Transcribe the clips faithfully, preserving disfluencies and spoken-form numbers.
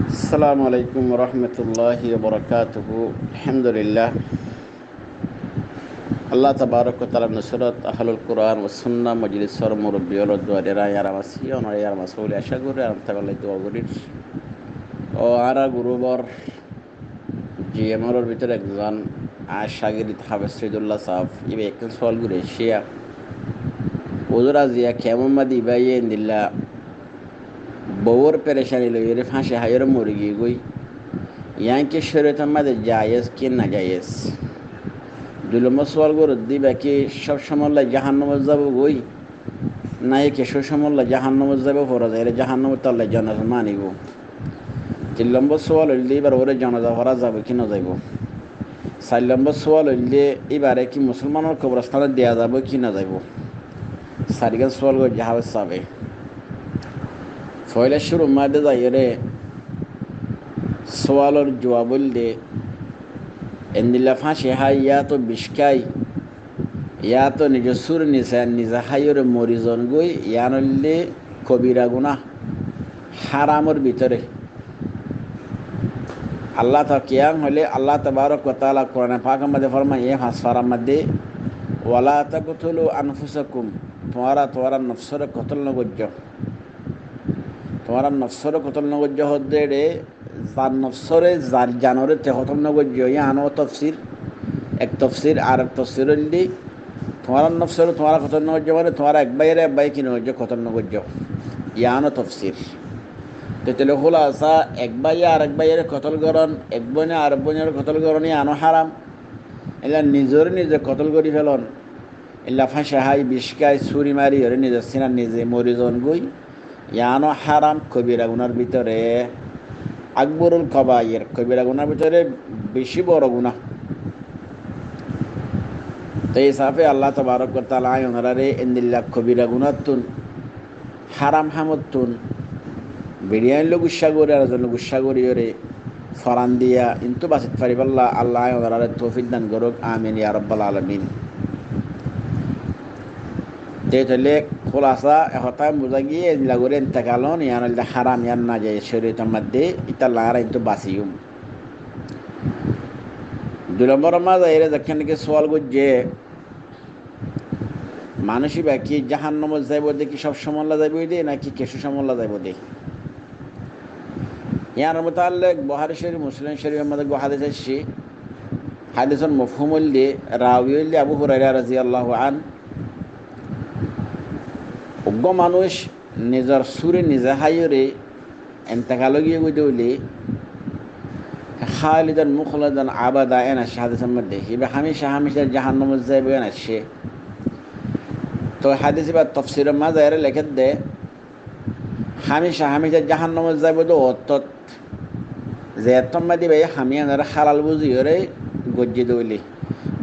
Assalamu alaikum warahmatullahi wabarakatuhu. Alhamdulillah. Allah tabarak wa taala nusrat Ahlul Quran wa Sunnah Majlisor murubbi ólor dua dera yaram así, onora yaram asó buli acá gorí, aram tákar lai dua gorír. Ó añára gurubor G M ólor bútore ekzon añár cágirid Hafez Saidullah sáb, íba ekkán sual gorí aiccí. Huzur, aziya kemor mazé íba ye endilla bouwor perecani loiyóre fáñci háiyore mori giyé goi. Yián ki córiyotor mazé jayez ki najayez? Dui lombor sual gorér de íba ki sob somot lai jahannamot zaibo goi, naki kessú somot lai jahannamot zaibo, fore zaiyóre jahannamot tallai jonot manibo? Tin lombor sual óilde íbar uore jonaza fora zaibo ki nozaibo? Sair lombor sual óilde íbare ki musolmanor koborostáne diya zaibo ki nozaibo? Sairgán sual goijjé Hafez sábe. Foila cúrur mazé zaiyóre sualor juab óilde, endilla fáñci hái yáto bic hái yáto nizor súre nize nize háiyore mori zon goi, yián óilde kobira guná, háramor bútore. Allah ta-, kiyán hoilé Allah tabarak wa taala Qurane Pakor mazé formaiyé, fañs farar mazé, "Wala taqtulu anfusakum", tuáñra tuáñrar nofsore kotol nogoijjó. Tuáñrar nofsore kotol nogoijjó hoódde eçé, zar nofsore, zar janore te kotol nogoijjó, yiáno tofsir, ek tofsir, ar ek tofsir óilde, tuáñrar nofsore tuáñra kotol nogoijjó mane tuáñra ek báiyore ek báiye ki nogoijjó, kotol nogoijjó, yiáno tofsir. Te toile hulasa ek báiye ar ek báiyore kotol goron, ek bóine ar ek bóinore kotol goron, yiáno háram. Eilla nizore nize kotol gorí felon, eilla fáñci hái, bic hái, súri mariyóre nizor sinat nize mori zon goi, yiáno háram, kobira gunár bútore, akbarul kabair, kobira gunár bútore beci boro guná. Te hísafe Allah tabarak wa taala añí onoráre endilla kobira gunáttun, háram hamottún, biçiyain loi guccá gorí, ar zon loi guccá goríyore, foran diya, intú basit faribálla Allah añí onoráre toufik dan gorouk. Amin ya rabbal alamin. Te toile hulasa e hotá buzá giyé, endilla gorí entekal on, yián óilde háram, yián najaiz córiyotor mazé, ítalla añára intú basiyum. Dui lombor mazé ére zekkán niki sual goijjé, manúic íba ki jahannamot zaibo de ki sob somolla zaibo de naki kessú somolla zaibo de? Yiánor mutallek Buhári Córif, Muslim Córifor mazé uggwá hádis aiccé. Hádisor mofhum óilde, rawi óilde Abu Huraira raziyallahu an. Uggwá manúic nizor súre nize háiyore entekal ói giyé goi de óile, "Khalidan mukhlidan abada" en aiccé hádisor modde. Íba hámica hámica jahannamot zaibo en aiccé. Toi hádis íbar tofsiror mazé ére lekédde, hámica hámica jahannamot zaibo de ottót, ze ottót mazé íba ye ham yiánore hálal buziyore goijjé de óile,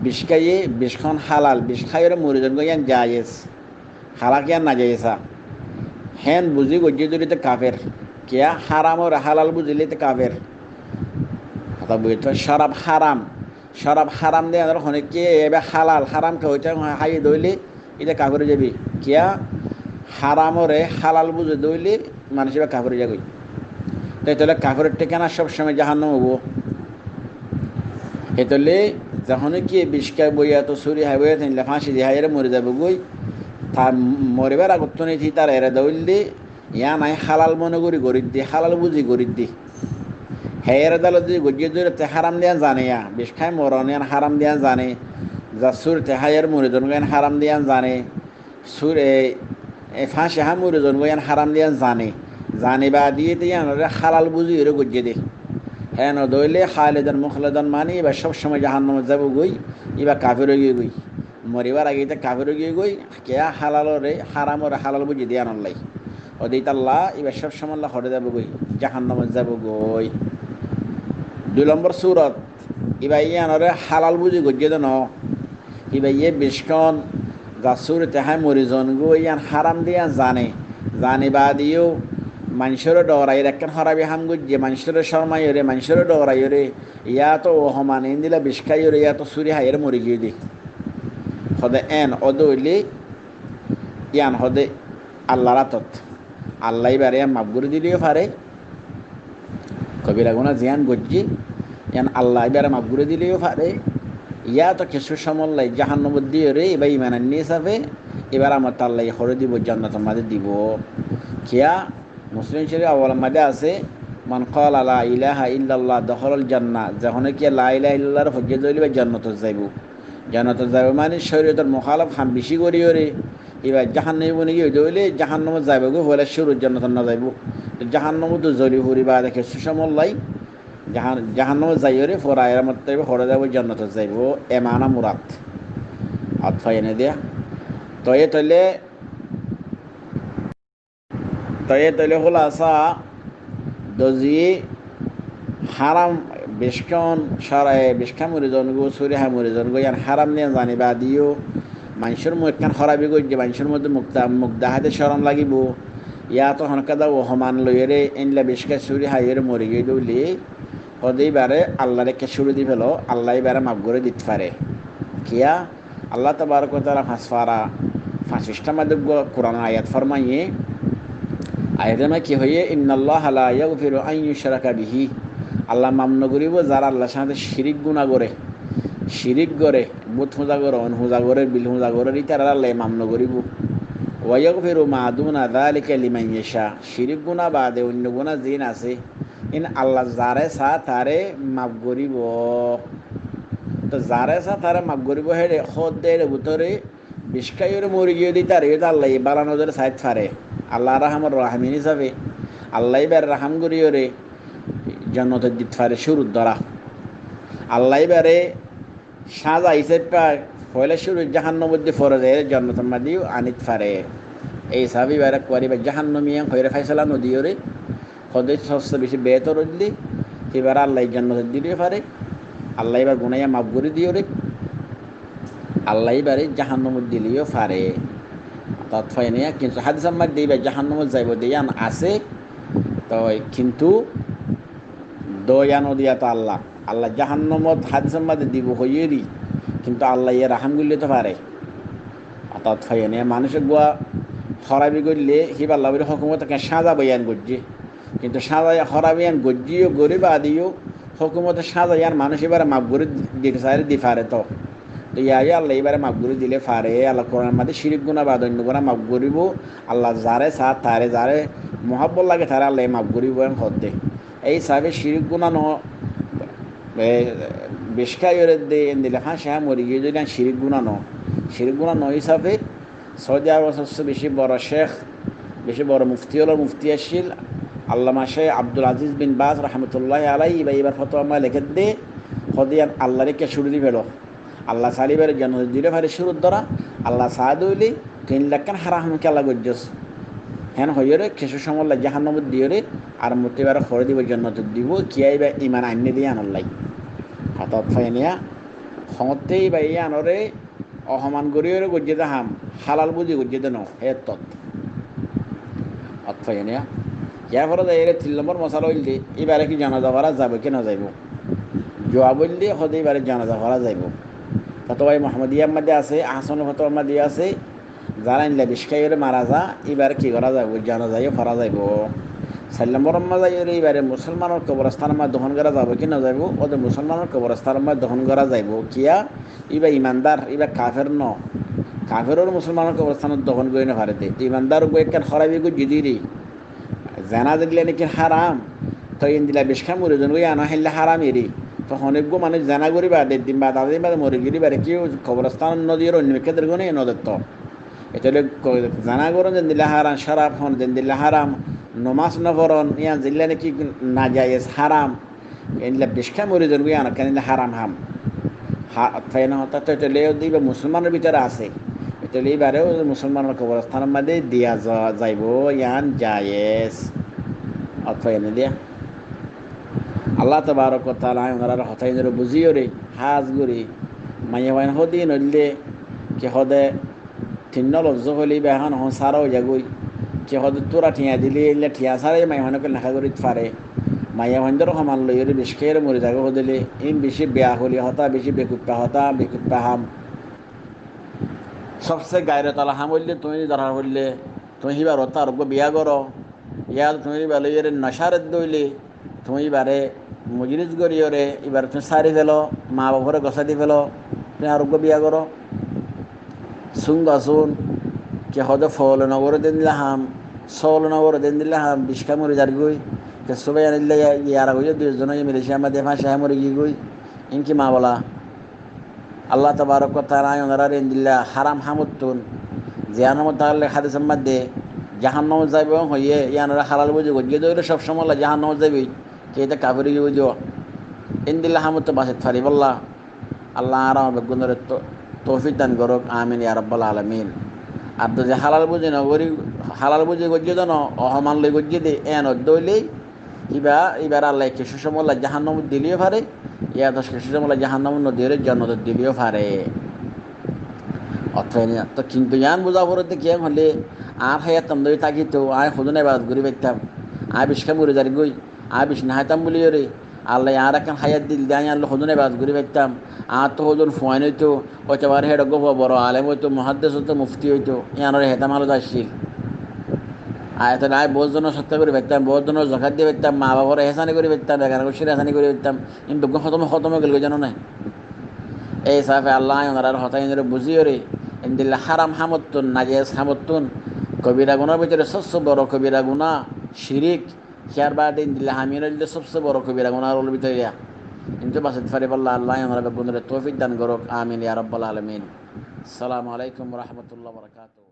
bic háiye, bic hán hálal, bic háiyore mori zon goi yián jayez. Halak yián najayez sa. Hén buzí goijjé de óile te kafer. Kiyá? Háramore hálal buzíle te kafer. Hotá buzí to, córab háram. Córab háram de añára honé ki ebe hálal, háram ke hoité háiye de óile íte kafer ói zaibi. Kiyá? Háramore hálal buzí de óile manúic íba kafer ói zagói. Te toile kaferor thíkana sob somoi jahannam óibo. Te toile zehón ki bic háibo yáto súri háibo yáto endilla fáñci di háiyore mori zaibo goi, ta moribar agottún ítar erada óilde, yián añí hálal mone gorí gorídde, hálal buzí gorídde. Hé erada loi zodi goijjé de óile te háram de yián zane, ya bic hái moron yián háram de yián zane, za súri te háiyore mori zon goi yián háram de yián zane, Súre, e, fáñci hái mori zon goi yián háram de yián zane. Zane baade yó te yiánore hálal buzíyore goijjé de. Hén de óile khalidan mukhlidan mani íba sob somoi jahannamot zaibo goi, íba kafer ói giyé goi. Moribar age íte kafer ói giyé goi, kiyá? Hálalore, háramore hálal buzí de yiánolla. Óde ítalla íba sob somolla hoçé zaibo goi? Jahannamot zaibo goi. Dui lombor surot, íba yiánore hálal buzí goijjé de no. Íba ye bic hán, za súri te hái mori zon goi, yián háram de yián zane. Zane baade yó maincóre dhoraiyore ekkán hórabi ham goijjé, maincóre cormaiyore, maincóre dhoraiyore, yáto ohomane endilla bic háiyore, yáto súri háiyore mori giyé de. Hóde en, óde óile, yián hóde Allar átot. Alla íbare maf gorí dile yó fare, Kobira guná ziyán goijjé, yían Allah íbare maf gorí dile yó fare. Yáto kessú cómot lai jahannomot diyóre íba iman ainné hísafe, íbare amottú Allah ye hoçé dibo, jonnotor maze dibo. Kiyá? Muslim Córif awalor maze asé, "Man qala la ilaha illallah dakhalal jannah", ze hone kiyá la ilaha illallah re foijjé de óile íba jonnotot zaibo. Jonnotot zaibo mani córiyotor muhálaf ham beci gorí yóre íba jahannomi boni giyé de óile jahannomot zaibo goi, foila cúrut jonnotot no zaibo. Jahannomot to zoli fori baade kessú cómot lai jahan-, jahannomot zaiyóre fore aiyér amottú íba hoçé zaibo, jonnotot zaibo, e maána murad. Ot faiyó né diya? Toi e toile Toi e toile húlasa, dozi háram bickán, córai bickán muri zon goi, suri hái muri zon goi, yían háram de yían zani baade yó, maincór muk ekkán hórabi goijjé, maincór mottú muk da-, muk dahá de córom lagibo. Yáto honó kiyá de ohoman loiyóre, endilla bickán suri háiyóre mori giyé de óile, hóde íbare Allahr ekká cúru di felo, Allah íbare maf gorí dit fare. Kiyá? Allah tabarak wa taala fañs fara fañs fiçtá maze uggwá Kuranor ayat formaiye. Ayator maze ki hoiye? "Innallaha la yaghfiru an yushraka bihi." Allah maf no goribo zara Allahr sáñte cirik guná gore, cirik gore, but fúza gore, on fúza gore, bil fúza gore, ítarare Allah maf no goribo. "Wa yaghfiru ma duna dhalika liman yasha." Cirik guná baade oinno guná ziín asé, ín Allah zare saá tare maf goribo. To zare saá tare maf goribo, héçe hóde héçe bútore bickán yóre mori giyé de ítare yó to Allah ye bála nozore sait fare. Allah rahamor rahimin hísafe Allah íbare raham gorí yóre jonnotot dit fare cúrut dóra. Allah íbare sáza hísafe foila cúru jahannomot di, fore zaiyóre jonnotor maze yó anit fare. Ei hísafe íbare kuwar íba jahannomi yían hoiyóre faisala no diyóre, hóde sobse beci behétor óile, íbare Allah ye jonnotot dile yó fare, Allah íbar guná yían maf gorí diyóre, Allah íbare jahannomot dile yó fare. Ot faiyó né? Kintu hádisor maze íba jahannomot zaibo de yían asé, toi kintu doya no diya to Allah. Allah jahannomot hádisor maze dibo hoiyóre, kintu Allah ye raham goille to fare. Ot faiyó né? Manúic uggwá hórabi goille, híballa buli hókumote ekkán sáza boyan goijjé. Kintu sáza hórabi yían goijjé yó, gorí baade yó, hókumote sáza yían manúic íbare maf gorí dito saile di fare to. To yá yó Allah íbare maf gorí dile fare. Allah Kuranor maze cirik guná baade oinno guná maf goribo. Allah zare saá tare, zare muhabbot lage tare Allah maf goribo, en hóde. Ei hísafe cirik guná no, e, bickán yóre de endilla fañs hái mori giyé de yían cirik guná no. Cirik guná no hísafe Saudi Arobor sobse beci boro cekh, beci boro mufti ólor mufti accíl, Allama Cekh Abdul Aziz bin Baz rahmatullahi alaihi, íba íbar fotowar maze lekédde, hóde yían Allahr ekká cúru di felo. Allah saile íbare jonnotot dile fare cúrut dóra, Allah saá de óile tin lakkán háram ham kiyólla goijjós. Hén hoiyóre kessú cómot lai jahannomot diyóre, ar mottú íbare hoçé dibo, jonnotot dibo, kiyá íba iman ainné de yíanolla. Ot faiyó né? Hóde íba yíanore ohoman gorí yóre goijjé de ham, hálal buzí goijjé de no, hé ottót. Ot faiyó né? Yar fore zaiyóre tin lombor mosala óilde, íbare ki jonaza fora zaibo ki no zaibo? Juab óilde, hóde íbare jonaza fora zaibo. Fotowaye Muhammadiyar maze asé, Ahsanul Fotowar maze asé, zara endilla bickán yóre mara za, íbare ki gora zaibo? Jonaza yó fora zaibo. Sair lombor maze zaiyóre íbare musolmanor koborstanor maze dofon gora zaibo ki no zaibo? Óde musolmanor koborstanor maze dofon gora zaibo. Kiyá? Íba imandar, íba kafer no. Kaferor musolmanor koborstanot dofon gorí no fare de. Imandar uggwá ekkán hórabi goijjé de re. Zena zendilla niki háram, to endilla bickán muri zon goi yían ó héndilla háram eri. To honó uggwá manúic zena gorí baade din baade, din baade mori giyóre íbare ki koborstanot no diyóre oinno mikká der goi né, no der to. Etolla ko-, zena goron zendilla háram, córab hon zendilla háram, nomás no foron, yían zendilla niki najayes háram, endilla bickán muri zon goi yían ekkán endilla háram ham. Ha, ot faiyó né? Hotá to etolla yó de íba musolmanor bútore asé. Etolla íbare ó musolmanor koborstanor maze diya za-, zaibo, yían jayes. Ot faiyó né diya? Allah tabarak wa taala añárar hotá inore buzí yóre, hás gorí, maiyafuain hóde ín óilde, ki hóde, tinnó lofzó hoilé íba ehón ehón sára ói zagói. Ki hóde túra thiañ dilé, éilla thiañ sára yó maiyafuain ókkol neká gorí fare. Maiyafuaindór homan loiyóre bickán yóre mori zagói hódile, ín bicí beakuli hotá, bicí bekuiffá hotá, bekuiffá ham. Sobse gairot ala ham óilde, tuñí dorhar óilde, tuñí híbar uore ar uggwá biya goró, yá tuñí híba loiyóre nocá ret dóile, Tuñí ibáre mujlis goríyoré, ibáre tuñí sári félo, maa-baforé gosá di félo, tuñí ar uggúa biya goró. Sún gosún, ke hodé foolo nogoré de endilla ham, soolo nogoré de endilla ham, bic há mori zargói, ke subá iyan endilla ya-, yara goijjé dui zon óiye Malaysia mazé fañs há mori giyégói, iín ki mamala? Allah tabarak wa taala añí onoráre endilla háram hámottún, ziyán hámot tákle hádisor mazé jahannamot zaibou hoiyé, iyanóre halal buzí goijjé de óile sob somolla jahannamot zaibói, ke ite kafir ói giyói de. Endilla hámottún basit faribólla Allah añára beggúnoré to-, toufik dan gorouk, amin ya rabbal alamin. Ar zodi halal buzí nogorí, halal buzí goijjé de no, ohoman loi goijjé de, en óile, ibá, ibáre Allah kessú somolla jahannamot dileyó fare, ya to kessú somolla jahannamot nodiyóre jonnotot dileyó fare. Otto ene, to kintu iyan buza foré de kiyán hoilé, añár háyat tán dóri tákito, añí hodún ebadot gorí faittam, añí bic há mori zargói, añí bic no háitam buliyóre, Allah ye añáre ekkán háyat dil de, añí Allah hodún ebadot gorí faittam, añáttu hodún fuain óito, óito fare héçe uggúa fua boro alem óito, muhaddes óito, mufti óito, iyanóre hétam alada accíl. Añí tóile añí bout zonor sodka gorí faittam, bout zonor zakat di faittam, maa-baforé ehsani gorí faittam, begana gucír ehsani gorí faittam, iín beggún hótom, hótom ói gelgói zano né? Ei hísafe Allah añí onoráre hotá iínoré buzíyoré, endilla háram hámottún, najayez hámottún, kobira gunar bútore sobse boro kobira guná cirik, hiyár baade endilla ham iín óilde sobse boro kobira gunar bútore ya. Iínottú basit faribólla Allah añí onorá beggúnoré toufik dan gorouk, amin ya rabbal alamin. Assalamu alaikum wa rahmatullahi wa barakatuhu.